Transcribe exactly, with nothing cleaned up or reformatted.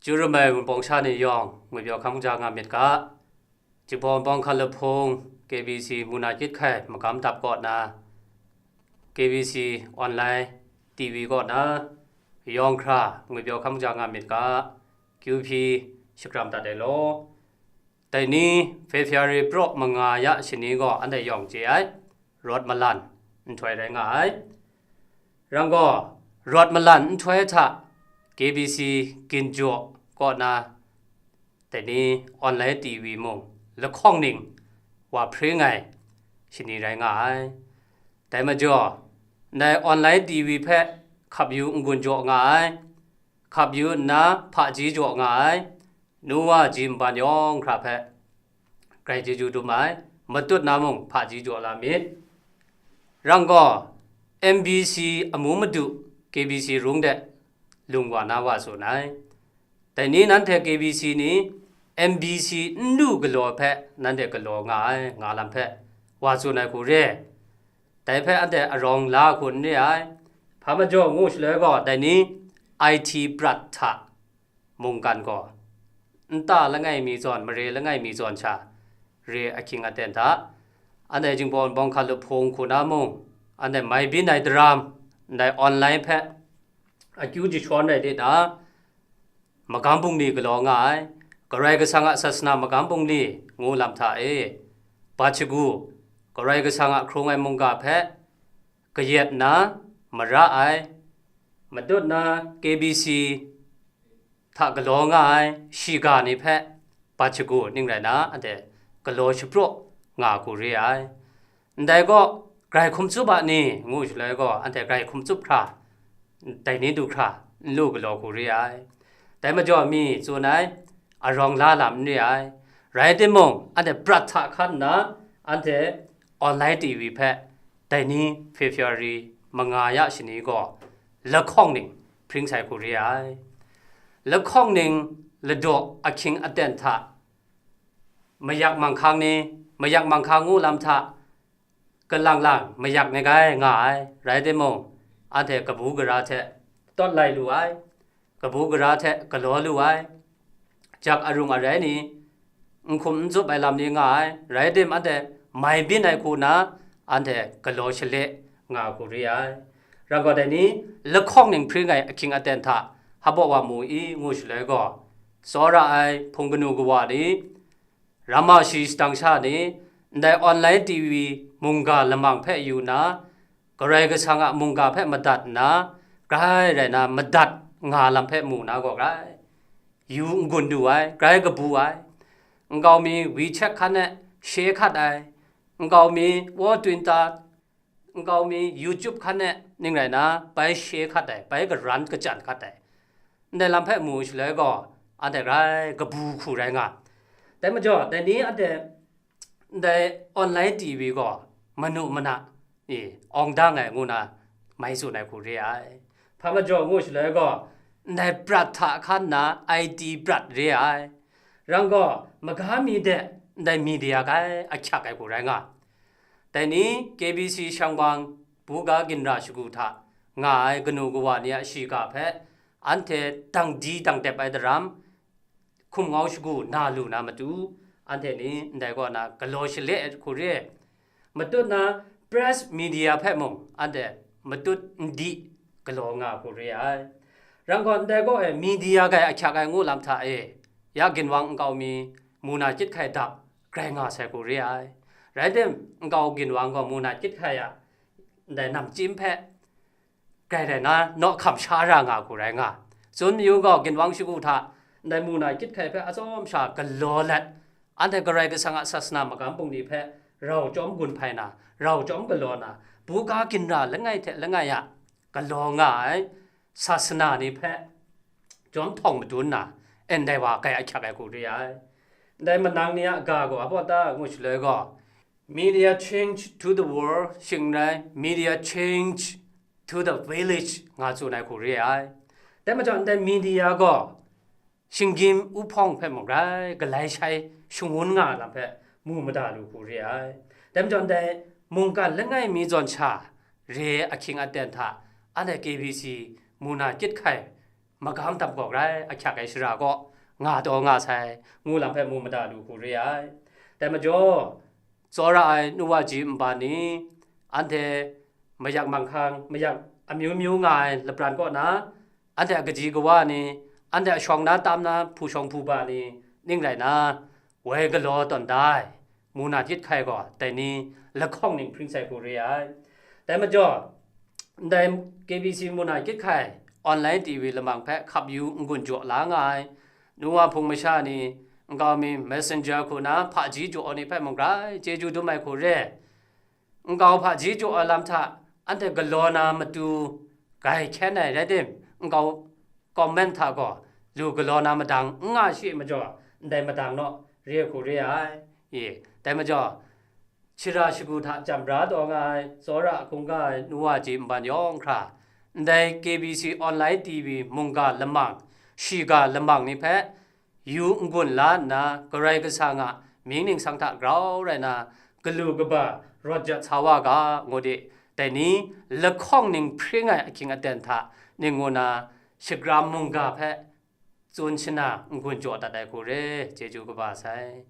Chyu rum ai Wunpawng sha ni yawng, ngwi pyaw hkam ja nga myit ga, Jinghpaw Wunpawng hkan lahpung, K B C mu na chyit hkai magam dap kaw na, K B C online T V kaw na, yawng hkra ngwi pyaw hkam ja nga myit ga, Q P shakram dat ai law. Dai ni February praw manga ya shani gaw anhte yawng chye ai, rawt malan nhtoi rai nga ai. Rang gaw, rawt malan nhtoi hta K B C ginjaw kaw na, dai ni online T V mung lahkawng ning wa hpring ai shani rai nga ai. Dai majaw, ndai online T V hpe hkap yu n-gun jaw nga ai, hkap yu nna hpaji jaw nga ai, nu wa ji nban yawng hkra hpe grai chyeju dum ai, matut na mung hpaji jaw la myit. Rang gaw, M B C amu madu K B C rung de lung wa na wa tsun ai. Dai ni nanhte K B C ni M B C n lu galaw hpe nanhte galaw nga ai, nga lam hpe wa tsun ai hku re. Dai hpe anhte arawng la hku n re ai. Hpa majaw ngu shaloi gaw, dai ni I T prat hta mungkan gaw, nta langai mi zawn, mare langai mi zawn sha, re ahkying aten hta, anhte Jinghpaw Wunpawng hkan lahpung hku na mung, anhte mai byin ai daram, ndai online hpe akyu jashawn rai de na, magam bungli galaw nga ai, Karai Kasang a sasana magam bungli ngu lam hta e, bat shagu, Karai Kasang a hkrung ai mungga hpe kayat nna mara ai, matut na K B C hta galaw nga ai shiga ni hpe bat shagu ning rai na, anhte galaw shapraw nga hku re ai. Ndai gaw, grai hkum tsup a ni, ngu shaloi gaw, anhte grai hkum tsup hkra, dai ni du hkra, n lu galaw hku re ai. Dai majaw mi tsun ai, arawng la lam n re ai. Rai timung, anhte prat hta hkan nna, anhte online T V hpe, dai ni February manga ya shani gaw, lahkawng ning hpring sai hku re ai. Lahkawng ning ladaw ahkying aten hta, mayak manghkang ni, mayak manghkang ngu lam hta, kalang lang mayak ni gai nga ai, rai timung, anhte kabu gara hte tawt lai lu ai, kabu gara hte galaw lu ai, jak arung arai ni, n hkum n tsup ai lam ni nga ai, rai tim, anhte mai byin ai hku na, anhte galaw shale nga hku re ai. Rang gaw dai ni, lahkawng ning hpring ai ahkying aten hta, hpaw wa mu i, ngu shaloi gaw, tsawra ai hpung kanu kawa ni, ramma shi shadang sha ni, ndai online T V mungga lamang hpe yu na, Karai Kasang a mungga hpe madat nna, grai rai na madat nga lam hpe mu na gaw grai, yu n-gun lu ai, grai kabu ai. Nkau mi WeChat hkan e share hkat ai, nkau mi Wo Twitter, nkau mi YouTube hkan e ning rai na, bai share hkat ai, bai karan kachyan hkat ai. Ndai lam hpe mu shaloi gaw, anhte grai kabu hku rai nga. Dai majaw, dai ni anhte ndai online T V gaw manu mana e awng dang ai ngu na mai tsun ai hku re ai. Hpa majaw ngu shaloi gaw, ndai prat hta hkan nna I T prat re ai. Rang gaw, maga mi de ndai media grai ahkyak ai hku rai nga. Dai ni K B C shang bang buga ginra shagu hta nga ai kanu kawa ni a shiga hpe anhte dang di dang dep ai daram, hkum ngau shagu na lu na matu, anhte ni ndai kaw na galaw shale ai hku re ai. Matut na press media hpe mung anhte matut n di galaw nga hku re ai. Rang gaw, ndai kaw e media grai ahkyak ai ngu lam hta e, ya ginwang nkau mi mu na chyit hkai dap grai nga sai hku re ai. Rai tim, nkau ginwang gaw mu na chyit hkai a ndai namchyim hpe grai rai na, naw hkam sha ra nga hku rai nga. Tsun mayu gaw, ginwang shagu hta ndai mu na chyit hkai hpe atsawm sha galaw let, anhte Karai Kasang a sasana magam bungli hpe rau chyawm gun hpai na, rau chyawm galaw na, buga ginra langai hte langai a galaw nga ai sasana ni hpe chyawm htawng madun na, ndai wa grai ahkyak ai hku re ai. Ndai manang ni a ga gaw abaw ta ngu shaloi gaw, media change to the world, shing rai, media change to the village, nga tsun ai hku re ai. Dai majaw, ndai media gaw shinggyim uhpawng hpe mung grai galai shai shangun nga ai lam hpe mu mada lu hku re ai. Dai majaw, ndai mungkan langai mi zawn sha re ahkying aten hta, anhte K B C mu na chyit hkai magam dam gaw rai ahkyak ai shara kaw nga taw nga sai, ngu lam hpe mu mada lu hku re ai. Dai majaw, tsawra ai nu wa ji nba ni, anhte mayak manghkang, mayak amyu myu nga ai lapran kaw na, anhte a kaji kawa ni, anhte a shawng na tam na hpu shawng hpu ba ni, ning rai na, woi galaw tawn da ai, mu na chyit hkai gaw, dai ni lahkawng ning hpring sai hku re ai. Dai majaw, ndai K B C mu na chyit hkai online T V lamang hpe hkap yu n-gun jaw la nga ai, nu wa hpung masha ni, nkau mi messenger hku na hpaji jaw ai ni hpe mung grai chyeju dum ai hku re. Nkau hpaji jaw ai lam hta anhte galaw na matu grai hkyen ai rai tim, nkau comment hta gaw lu galaw na madang n nga shi majaw, ndai madang naw re hku re ai. I, dai majaw, shara shagu hta jam bra taw nga ai, tsawra hkungga ai nu wa ji nban yawng hkra, ndai K B C online T V mungga lamang, shiga lamang ni hpe yu n-gun la nna, Karai Kasang a mying ningsang hta grau rai na, galu kaba rawt jat sa wa ga, ngu de, dai ni lahkawng ning hpring ai ahkying aten hta ning ngu na, shagram mungga hpe tsun shana n-gun jaw dat ai hku re, chyeju kaba sai.